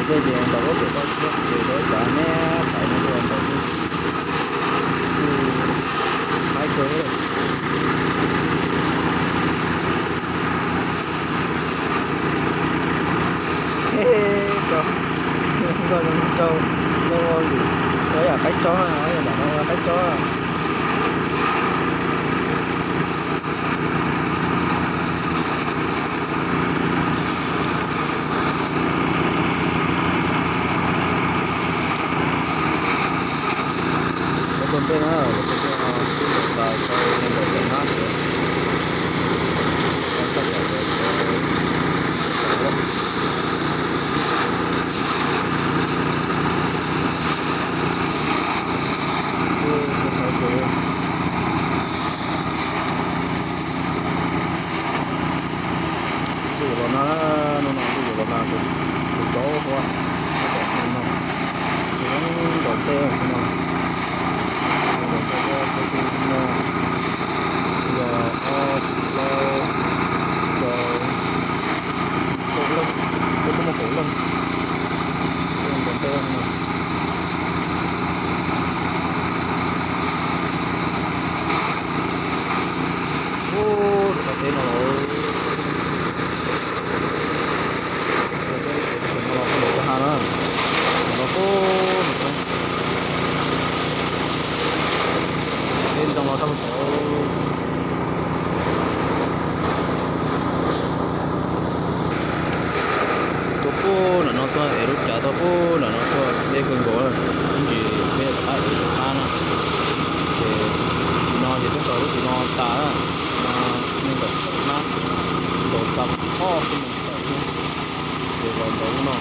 Dej ces ntaus huab pem toj siab ces rau ib cov neb pais no tuaj ntaus xwb. Kuj haib kawg. Nkauj zoo nkauj, zoo ua lwm, ua yam qaib tsob na, yam no ua qaib tsob. Lawv tua ntej na, lawv tua ntej no twb ntaus tas rau nees nkaum tawm hnab ces txog thaum lawv tua tau lawm. Ntuj yuav los nag, hnub no ntuj yuav los nag, tus cov hua, tus no, tus zoo ntaus ntej no, tus zoo ntaus ntej no, tus no yog ob plaub rau kaum leej, twb muaj kaum leej ntaus ntej no. Ub, rau qab teb no los, rau qab teb no los puag nram kwj ha na, los puag nram kwj ha, teb ntoo los sab puag tod. Tuaj puag nram no tuaj es lub cav tuaj puag nram no tuaj deb kawg nkaus, ib ntsis peb rov qab es rov qab na. Ces tim no ces twb ntaus lub tim no tas na, no nees nkaum tawm hnab, ntaus txog ob peb moos tawm thiab, ces los ntaus lub no.